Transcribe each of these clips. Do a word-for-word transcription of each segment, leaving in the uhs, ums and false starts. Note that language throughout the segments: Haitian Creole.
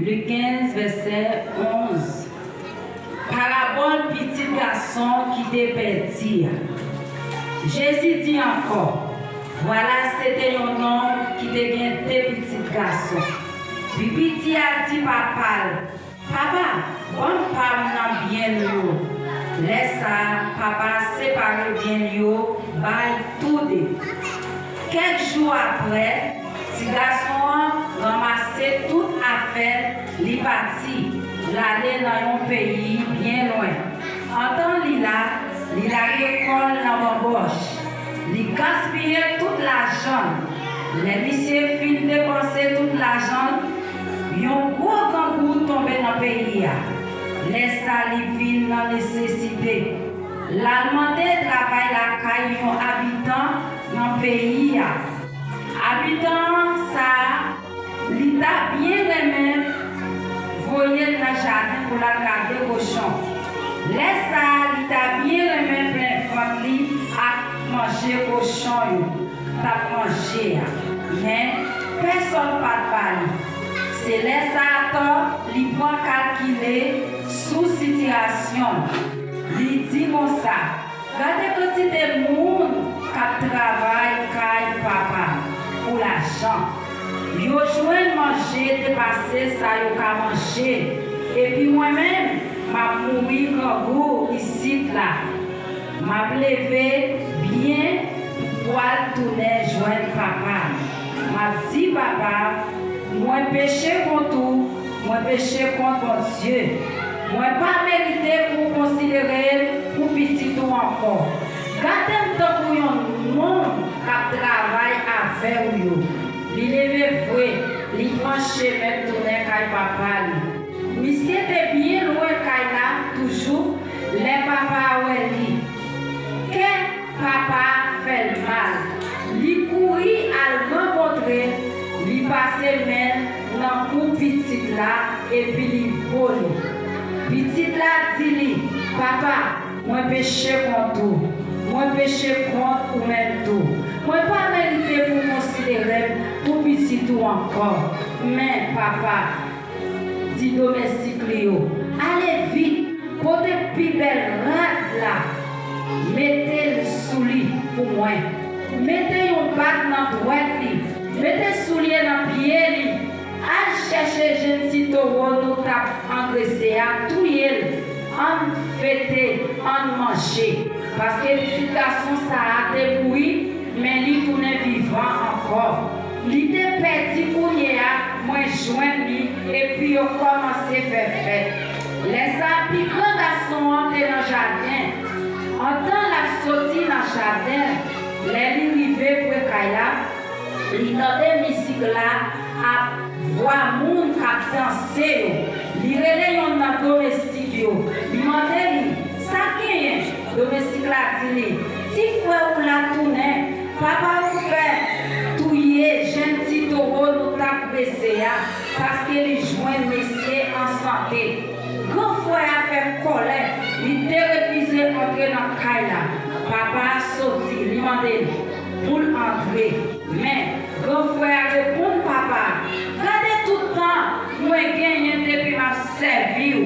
Lik kenz, vèsè onz. Parabòl pitit gason ki te pèdi a. Jezi di ankò, vwala, se te yon nonm ki te gen de pitit gason. Pi piti a di papa l, "Papa, ban m pa m nan byen nou yo." Lè sa a, papa a separe byen l yo bay toude. Kèk jou apre, ti gason an ranmase tout afè l, li pati, l ale nan yon peyi byen lwen. Antan li la, li lage kò l nan banbòch. Li gaspiye tout lajan l. Lè misye fin depanse tout lajan l, yon gwo grangou tonbe nan peyi a. Lè sa a li vin nan nesesite. L al mande travay lakay yon abitan nan peyi a. Abitan sa a, li ta byen renmen voye l nan jaden pou l al gade kochon. Lè sa a, li ta byen renmen plen vant li ak manje kochon yo t ap manje a. Men, pèsonn pa t ba li. Se lè sa a atò, li pran kalkile sou sitiyasyon l. Li di konsa, "Gade kantite moun k ap travay kay papa m pou lajan. Yo jwenn manje depase sa yo ka manje, epi mwen menm, m ap mouri grangou isit la. M ap leve byen pou al tounen jwenn papa m. M ap di papa m, 'Mwen peche kont ou, mwen peche kont Bondye. Mwen pa merite pou w konsidere m pou pitit ou ankò. Gade m tankou yon nonm k ap travay avè w yo.'" Li leve vre, li pran chemen l tounen kay papa li. Misye te byen lwen kay la toujou lè papa a wè li. Kè papa a fè l mal. Li kouri al rankontre l, li pase men l nan kou pitit la epi li bo li. Pitit la di li, "Papa, mwen peche kont ou. Mwen peche kont ou menm tou. Mwen pa merite pou w konsidere m pou pitit ou ankò. Men, papa," di domestik li yo, "ale vit, pote pi bèl rad la, mete l sou li pou mwen. Mete yon bag nan dwèt li, mete soulye nan pye li. Al chèche jenn ti towo nou t ap angrese a, touye l. Ann fete, ann manje." Paske pitit gason sa a te mouri, men li tounen vivan ankò. Li te pèdi, kounye a, mwen jwenn li, epi yo kòmanse fè fèt. Lè sa a, pi gran gason an te nan jaden. Antan l ap soti nan jaden, lè li rive pre kay la, li tande mizik la ak vwa moun k ap danse yo. Li rele yonn nan domestik yo. Li mande li, "Sa k genyen?" Domestik la di li, "Ti frè w la tounen. Papa w fè touye jenn ti towo nou t ap drese a, paske li jwenn mesye an sante." Gran frè a fè kòlè, li derefize antre nan kay la. Papa a soti, li mande l pou l antre. Men, gran frè a reponn papa a, "Gade tout tan mwen genyen depi m ap sèvi w.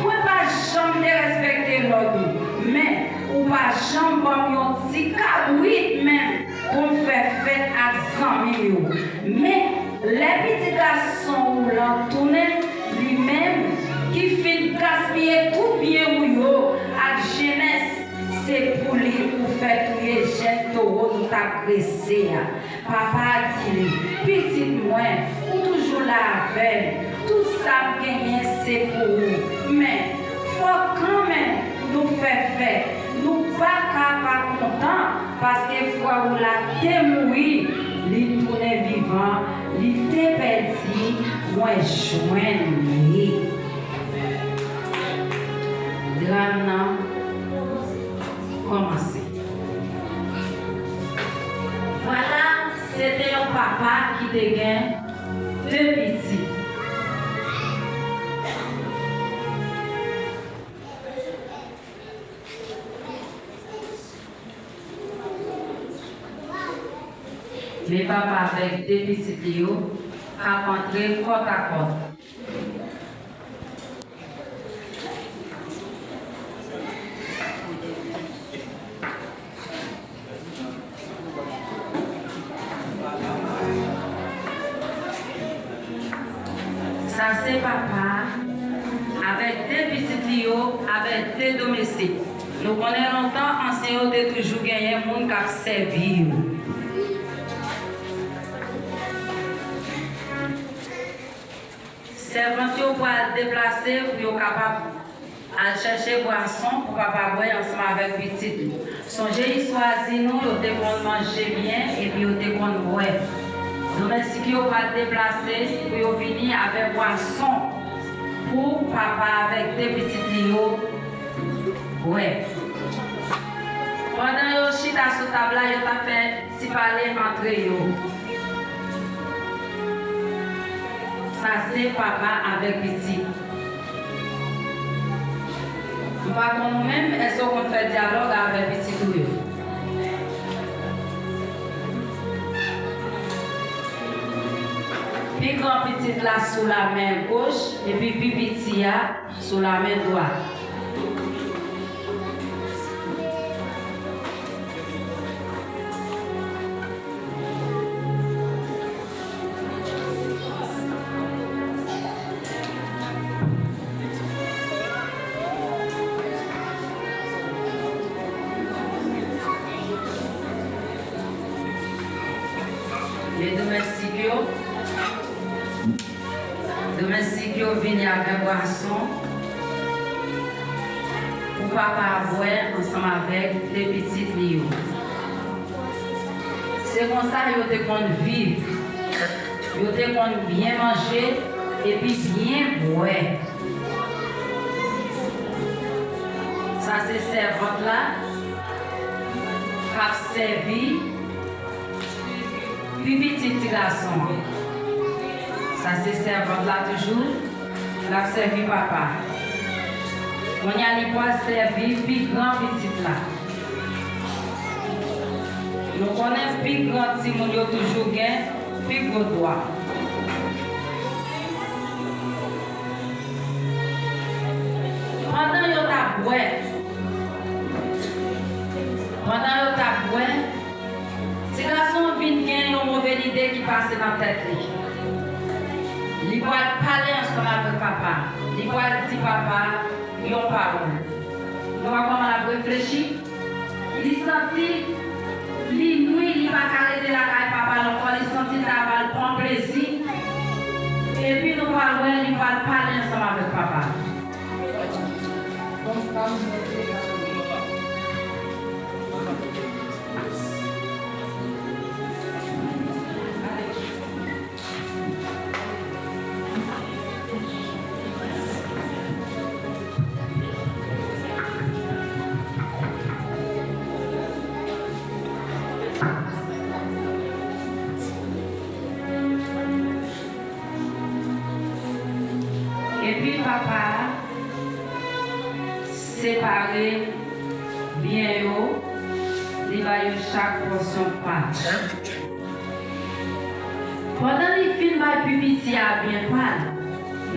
Mwen pa janm derespekte lòd ou, men ou pa janm ban m yon ti kabrit menm pou m fè fèt ak zanmi m yo. Men, lè pitit gason ou lan tounen, li menm ki fin gaspiye tout byen ou yo ak jenès, se pou li ou fè touye jenn towo nou t ap drese a." Papa a di li, "Pitit mwen, ou toujou la avè m. Tout sa m genyen se pou ou. Men, fòk kanmenm nou fè fèt. Nou pa ka pa kontan, paske frè ou la te mouri, li tounen vivan, li te pèdi, mwen jwenn li." Dram nan kòmanse. Vwala, se te yon papa ki te gen de pitit. Men papa avèk de pitit li yo k ap antre kòtakòt. Sa se papa avèk de pitit li yo, avèk de domestik. Nou konnen lontan, ansyen yo te toujou genyen moun k ap sèvi yo. Sèvant yo pral deplase pou yo kapab al chèche bwason pou papa bwè ansanm avèk pitit li. Sonje istwa di nou, yo te konn manje byen epi yo te konn bwè. Domestik yo pral deplase pou yo vini avèk bwason pou papa avèk de pitit li yo bwè. Pandan yo chita sou tab la, yo t ap fè ti pale antre yo. Sa se papa avèk pitit. M pa konn ou menm, èske w konn fè dyalòg avè pitit ou yo? Pi gran pitit la sou lamen goch, epi pi piti a sou lamen dwat. Men domestik yo. Domestik yo vini avèk bwason pou papa a bwè ansanm avèk de pitit li yo. Se konsa yo te konn viv. Yo te konn byen manje epi byen bwè. Sa se sèvant la k ap sèvi pi pitit ti gason an. Sa se sèvant la toujou, l ap sèvi papa. Kounye a li pral sèvi pi gran pitit la. Nou konnen pi gran timoun yo toujou gen pi gwo dwa. Pandan yo t ap bwè, pandan yo t ap bwè, ti gason an vin gen yon move lide ki pase nan tèt li. Li pral pale ansanm avèk papa. Li pral di papa yon pawòl. Nou wè kòman l ap reflechi? Li santi li nwi, li pa ka rete lakay papa l ankò, li santi l ta pral pran plezi. Epi nou pral wè, li pral pale ansanm avèk papa. Epi papa a separe byen yo, li ba yo chak pòsyon pa. Pandan li fin bay pi piti a byen pa l,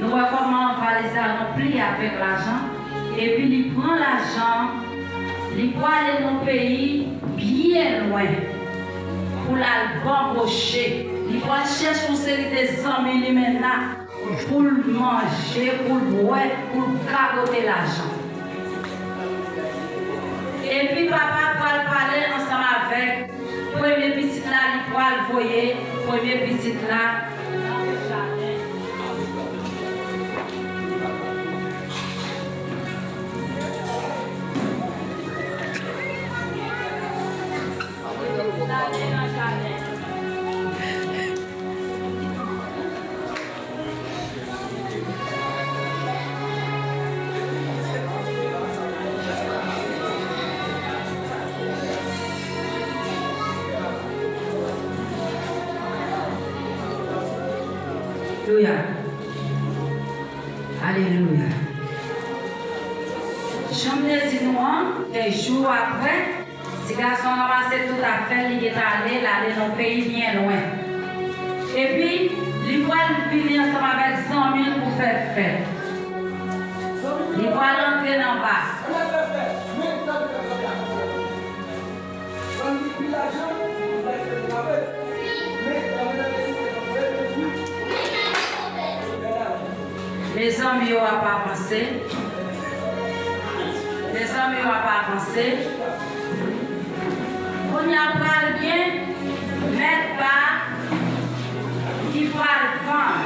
nou wè kòman valiz la ranpli avèk lajan, epi li pran lajan an, li prale nan peyi byen lwen pou l al banboche. Li pral chèche yon seri de zanmi limena pou l manje, pou l bwè, pou l gagote lajan. Epi papa pral pale ansanm avèk premye pitit la, li pral voye premye pitit la nan jaden. L ale nan jaden. Alelouya. Alelouya. Jan m te di nou an, kèk jou apre, ti gason an ranmase tout afè l, li gentan ale, l ale nan peyi byen lwen. Epi, li pral vini ansanm avèk zanmi l pou fè fèt. Li pral antre nan ba. Mezanmi yo ap avanse. Mezanmi yo ap avanse. Kounye a pral gen mèt ba ki pral vann.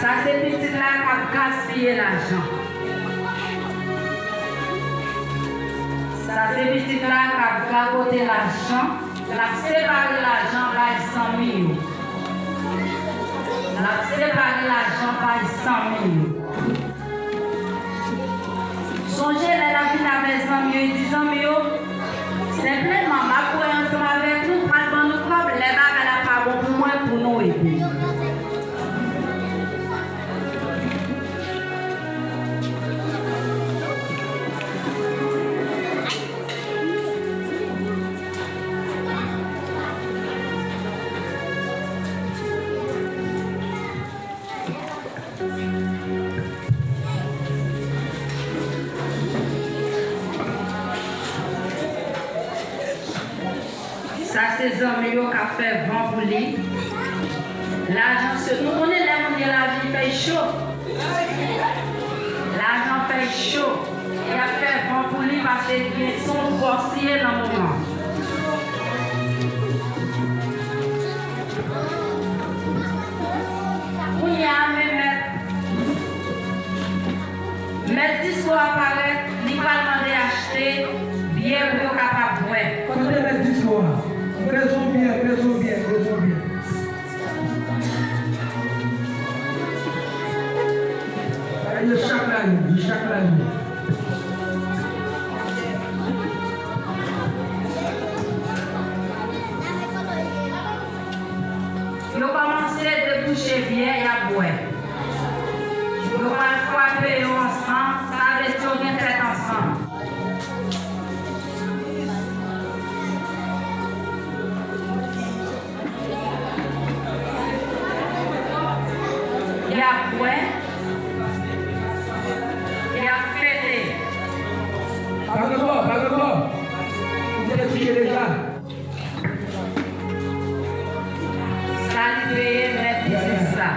Sa se pitit la k ap gaspiye lajan. Sa se pitit la k ap gagote lajan. L ap separe lajan bay zanmi yo. L ap separe lajan bay zanmi yo. Sonje, lè l ap vin avèk zanmi yo, li di zanmi yo, senpleman, m ap bwè ansanm avèk nou, pral ban nou kòb, lè bagay la pa bon pou mwen, pou nou ede m. Sa se zanmi yo k ap fè van pou li. Lajan se, nou konnen lè moun gen lajan, li fè cho. Lajan fè cho. Y ap fè van pou li paske gen, se yon bòs li ye nan moman. Kounye a, men mèt, mèt disko a parèt, li pral mande achte byè pou yo kapab bwè. Kote mèt disko a? Prezon byè, prezon byè, prezon byè. Yo chak la yo, yo chak la yo. Yo kòmanse debouche byè y ap bwè. Yo pral frape yo ansanm, sa vle di yo gen tèt ansanm. Y ap bwè, y ap fete. Pa gen kò, pa gen kò. Ou te touche deja. Sa li peye mèt biznis la.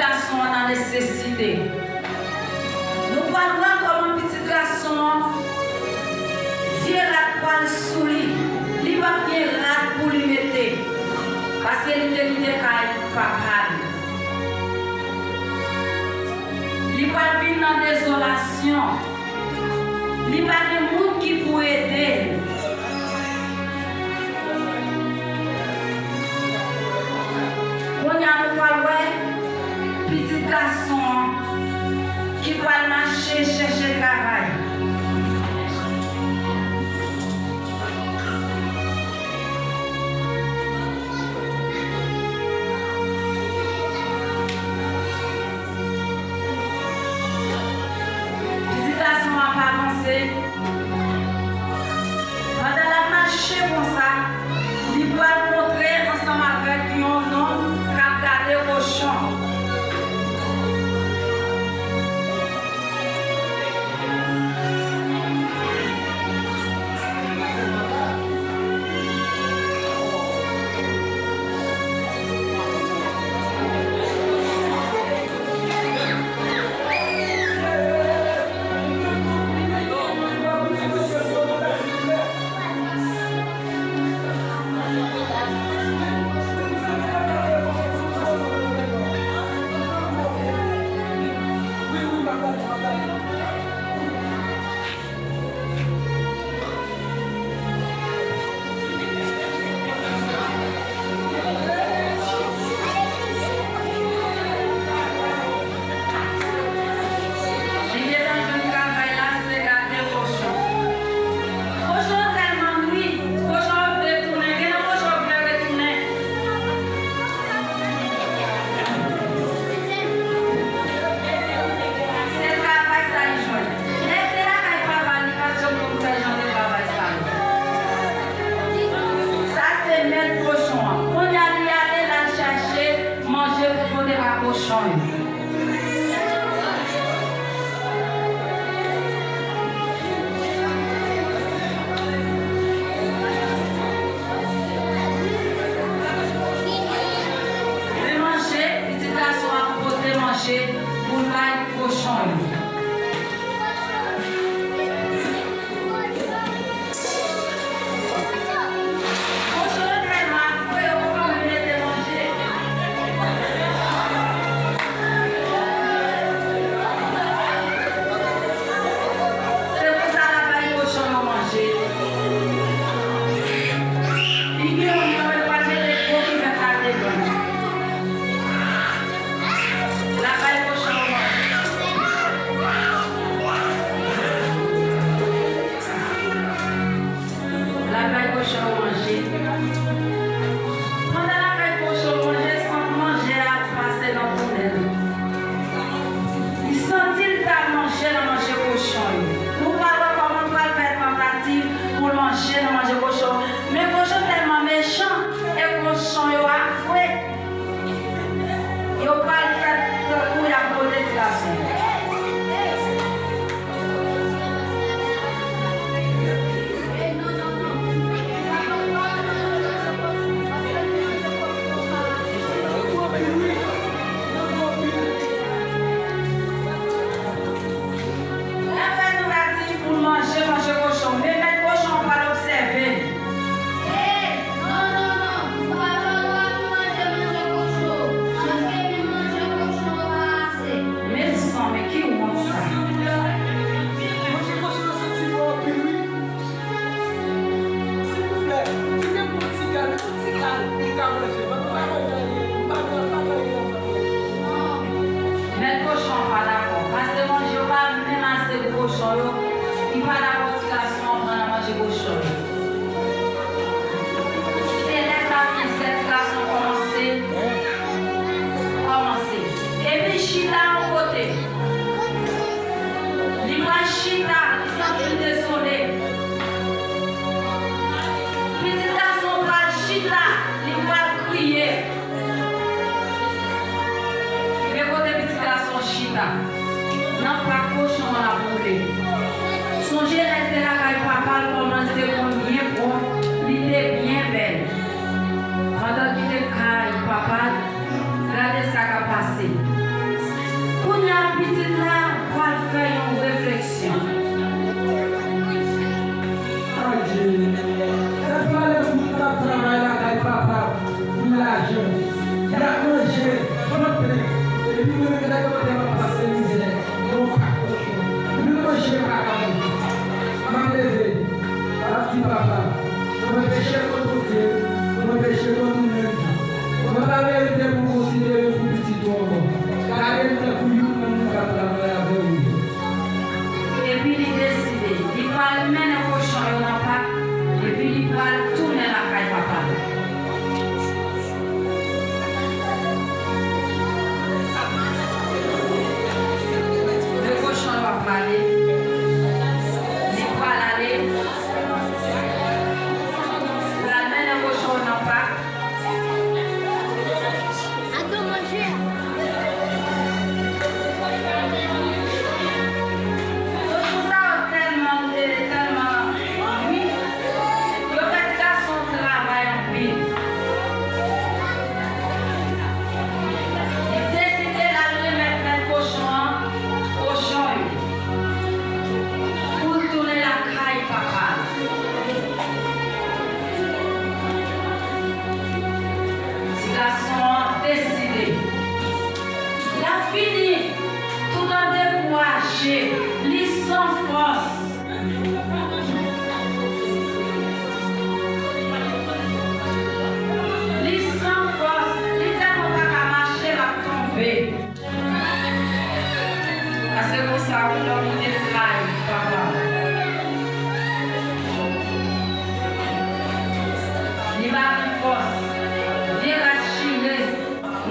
Gason an nan nesesite. Nou pral wè kòman pitit gason an, vye rad pral sou li. Li p ap gen rad pou li mete, paske li te kite kay papa l. Li pral vin nan dezolasyon. Li pa gen moun ki pou ede l. Kounye a nou pral wè pitit gason an ki pral mache chèche travay. Pitit gason an ap avanse. Pandan l ap mache konsa, li pral kontre ansanm avèk yon nonm k ap gade kochon. Li gentan jwenn travay la, se gade kochon. Kochon yo tèlman gri, kochon yo vle tounen, gen nan kochon yo vle retounen. Se travay sa li jwenn. Lè l te lakay papa l, li pa t janm konn fè jan de travay sa yo. Sa se mèt kochon an. Kounye a li ale, l al chache manje pou pote ba kochon yo. Men manje, pitit gason an pote manje pou l bay kochon yo. Kochon yo tèlman afwe, yo poko menm mete manje. Se konsa l ap bay kochon yo manje. Li gen yon nonm, li pral mete gwo kivèt la devan. L ap bay kochon yo manje. L ap bay kochon yo manje. Pandan l ap bay kochon yo manje, sant manje a ap pase nan tounen l. Li santi l ta manje nan manje kochon yo. Nou pral wè kòman l pral fè tantativ pou l manje nan manje kochon. Men kochon tèlman mechan e kochon yo afwe. Yo pral fè tankou y ap mode ti gason. L ap fè tantativ pou l manje manje kochon, men mèt kochon an pral obsève l. Ey! Non, non, non! Ou pa gen dwa vin manje manje kochon, paske vin manje kochon pa ase. Mezanmi, ki wont sa! Manje kochon an santi bon anpil, wi. Silvouplè, kite m pran ti kal, yon ti kal pou m ka manje. Mwen pa manje anyen, m pa pran, m pa pran anyen nan vant mwen. Mèt kochon an pa dakò, paske manje yo pa menm ase pou kochon yo, li pa dakò ti gason an pran nan manje kochon yo. Se lè sa mizè ti gason kòmanse, kòmanse. Epi chita yon kote. Li pral chita, li santi l dezole. Pitit gason an pral chita, li pral kriye. Men kote pitit gason an chita, nan pak kochon an l ap woule. Sonje lè l te lakay papa l, kòman l te konn byen pwòp, li te byen bèl. Pandan l kite kay papa l, gade sa k ap pase. Papa, mwen peche kont Bondye, mwen peche kont ou menm tou. Mwen pa merite pou w konsidere m pou pitit ou ankò. Gade m tankou youn nan moun k ap travay avè w yo. Epi li deside, li pral mennen kochon yo nan pak, epi li pral tounen lakay papa l. Lè kochon yo ap pale, li pral ale, l al mennen kochon yo nan pak. Adan manje. Kochon sa yo tèlman, tèlman wi, yo fè ti gason travay anpil. Li deside l al remèt mèt kochon an kochon yo pou l tounen lakay papa l. Ti gason an deside. L ap fini, tout an dekouraje, li san fòs. Li san fòs, li tèlman pa ka mache, l ap tonbe. Paske konsa, wi, lòm li te trayi papa l. Li pa gen fòs. Vye rad chire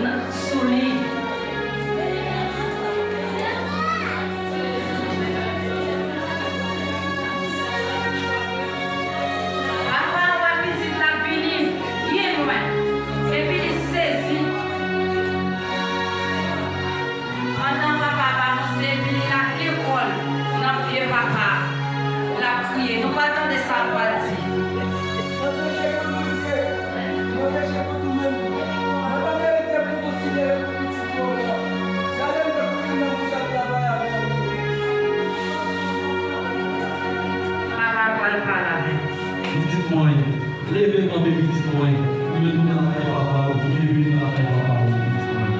nan, sou li. Papa a wè pitit la ap vini byen lwen, epi li sezi. Pandan papa ap avanse, epi li lage kò l nan pye papa a, l ap kriye. Nou pral tande sa l pral di. Mwen peche kont Bondye, mwen peche kont ou menm tou. Mwen pa merite pou w konsidere m pou pitit ou ankò. Gade m tankou youn nan moun k ap travay avè w yo. Papa a pral pale avè l. Pitit mwen, leve kanpe pitit mwen, pou yo tounen lakay papa w, pou yo vini lakay papa w, pitit mwen.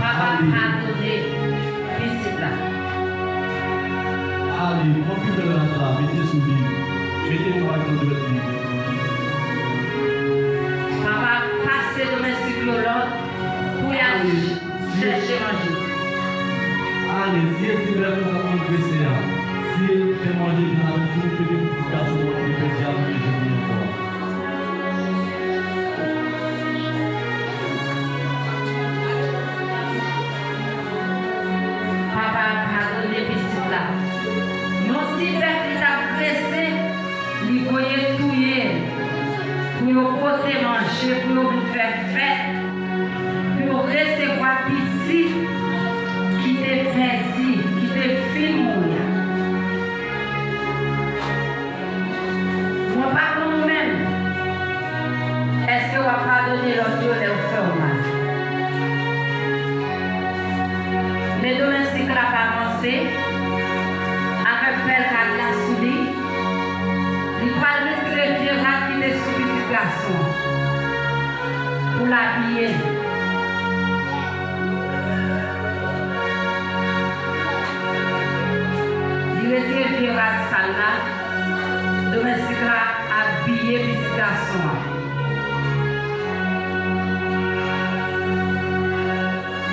Papa a padone pitit la. Ale, pran pi bèl rad la, mete sou li. Mete yon bag nan dwèt li. Papa a pase domestik yo lòd pou y al chèche manje. Ale, si e ti bèf nou t ap mande se a. Si e fè manje vin avèk nou, pede pou ti gason an ki pèdi a, nou bezwen li ankò. Papa a padone pitit la. Yon ti bèf li t ap grese, li voye touye l pou yo pote manje, pou yo vin fè fèt, pou yo resevwa pitit ki te pèdi, ki te fin mouri a. Mwen pa konn ou menm. Èske w ap padone lòt yo lè yo fè w mal? Men domestik la pa avanse avèk bèl rad la sou li. Li pral retire vye rad ki te sou pitit gason an pou l abiye l. Li retire vye rad sal la. Domestik la abiye pitit gason an.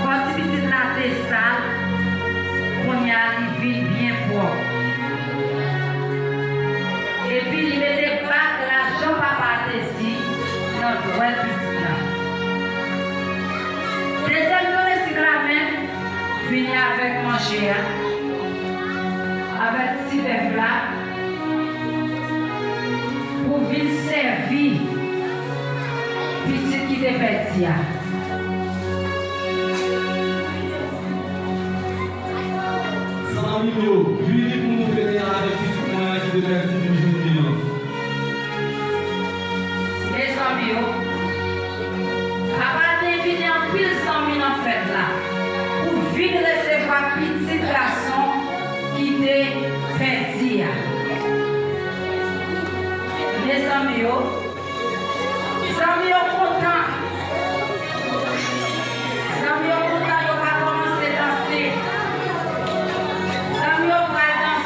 Kò ti pitit la te sal, kounye a li vin byen pwòp. Epi li mete bag la jan papa a te di nan dwèt pitit la. Dezyèm domestik la menm vini avèk manje a, avèk ti bèf la, pou vin sèvi pitit ki te pèdi a. Zanmi m yo, vini pou nou fete avèk pitit mwen an ki te pèdi li jodi a. Mezanmi yo, papa te envite anpil zanmi nan fèt la pou vin resevwa pitit gason ki te pèdi a. Mezanmi yo, zanmi yo kontan. Zanmi yo kontan, yo va kòmanse danse. Zanmi yo pral danse.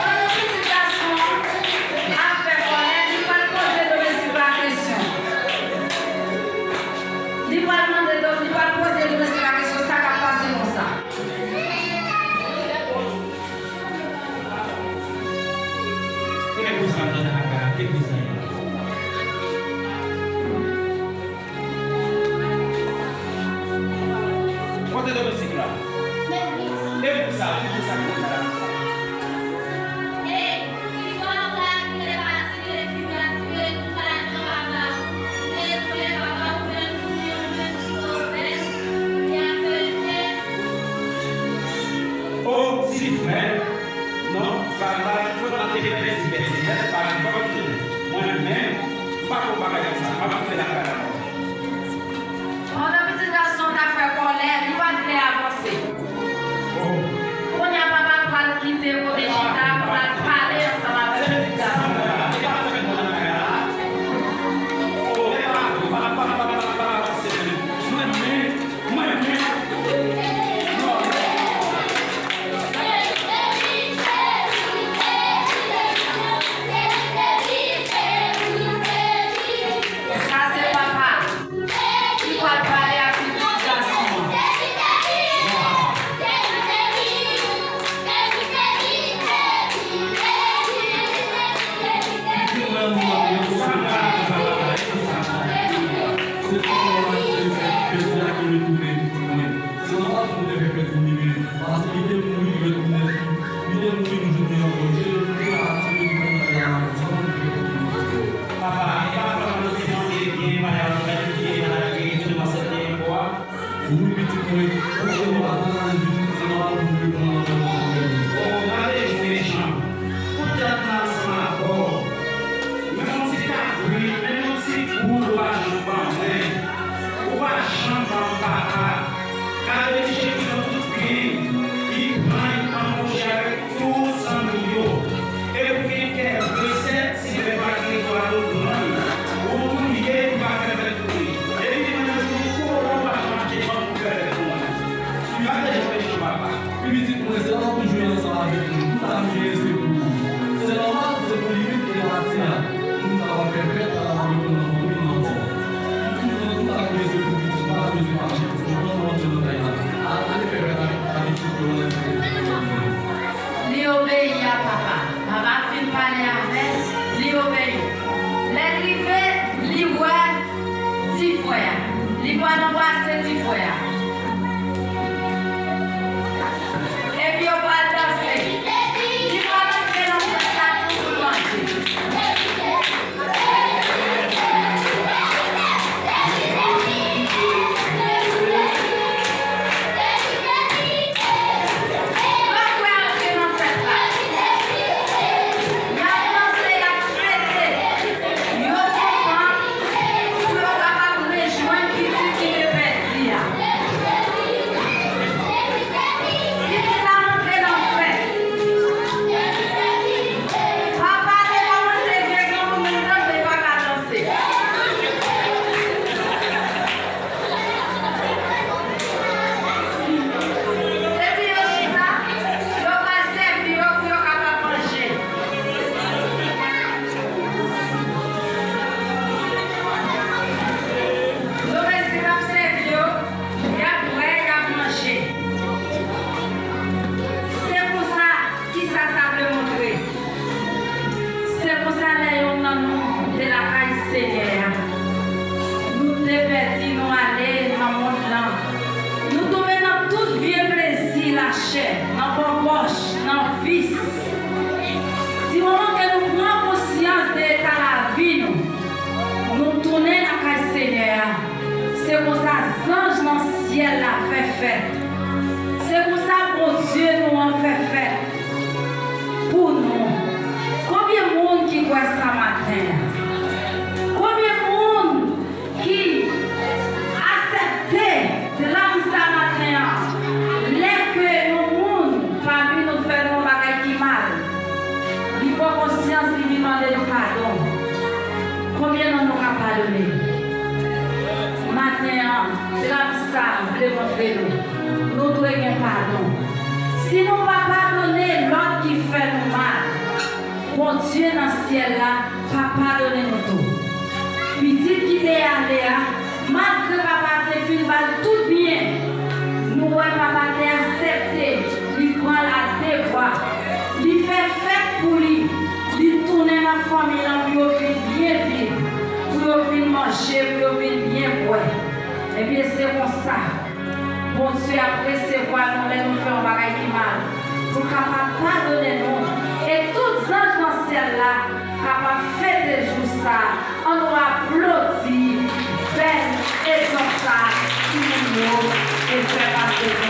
Pandan pitit gason an ap fè kòlè, li pral poze domestik la kesyon. Li pral mande do-, li pral poze domestik la kesyon, sa k ap pase konsa. Kote domestik la? E pou sa, e pou sa, e pou sa. O, ti frè, non, pa, pa, fòk mwen te pèdi, pèdi, pa, pa, fòk mwen tounen. Mwen menm, m pa konn bagay konsa, m ap fè lakay la. Pandan pitit gason an t ap fè kòlè, li pa t vle avanse. Kounye a, papa pral kite kote chita pou l al pale ansanm avèk pitit gason an. Sa se papa. Li pral pale ak pitit gason an. Se ti kò a ki te fè pèdi a ki retounen pitit mwen. Se nòmal pou te fè pèdi li menm, paske li te mouri, li retounen, li te mouri pou jounen an, Bondye, li te pati, li te pati nan la mezon, li te pati nan la mezon. Papa, e pa fòt mwen te mande byen, pa yon bèl byen, malgre tout mwen sète yon bwa. Wi, pitit mwen, ou se yon papa, pitit, se nòmal pou nou pran nan mezon. O, gade jwe Jan. Poutèt nan san avè w. Men yon ti kabrit, men yon ti poul ou pa janm ban mwen. Ou pa janm ban m papa. Gade misye ki nan tout byen, li pran, li anboche avèk tout zanmi yo. E pou gen kè vre, sèt ti bèf la ki ret anba do grann, ou touye, li pa fè fèt pou li. Epi li mande pou nou, kòman w pa mache ban m pou fè fèt pou mwen? Gade jan mesye papa. Wi, pitit mwen, se nòmal pou jwe ansanm avèk nou. Tout sa nou genyen, se pou ou. Se nòmal, se pou li menm ki te pati a. Pou nou kapab fè fèt, kapab retounen nan fanmi nou ankò. Pitit mwen, tout sa nou genyen, se pou pitit mwen. Pa bezwen fache. Mwen, mwen, mwen, mwen, mwen, ale fè fèt avèk, avèk pitit mwen. Li obeyi a papa. Papa fin pale avè l, li obeyi. Lè l rive, li wè ti frè a. Li pral anbrase ti frè a. Epi yo pral danse. Li pral antre nan fèt la tou pou l manje. Papa te kòmanse vye granmoun, menm danse li pa ka danse. Epi yo chita, yo pral sèvi yo pou yo kapab manje. Domestik ap sèvi yo. Y ap bwè, y ap manje. Se konsa, kisa sa vle montre? Se konsa, lè yonn nan nou te lakay Senyè a, nou te pèdi, nou ale nan mond lan. Nou tonbe nan tout vye plezi lachè, nan bòbòch, nan vis. Di moman ke nou pran konsyans de eta lavi nou, nou tounen lakay Senyè a. Se konsa zanj nan syèl la fè fèt. Se konsa Bondye nou an fè fèt pou nou. Konbyen moun ki kwè sa maten an? Konbyen moun ki Drame sa vle montre nou, nou dwe gen padon. Si nou pa padone lòt ki fè nou mal, Bondye nan syèl la pa padone nou tou. Pitit ki te ale a, malgre papa te fin ba l tout byen, nou wè papa te aksepte li pran l a de bra. Li fè fèt pou li. Li tounen nan fanmi l pou yo vin byen viv, pou yo vin manje, pou yo vin byen bwè. Ebyen, se konsa, Bondye ap resevwa nou lè nou fè yon bagay ki mal, pou l kapab padone nou, e tout zanj nan syèl la kapab fete jou sa a. Ann nou aplodi bèl egzanp sa a, timoun yo, e fè pase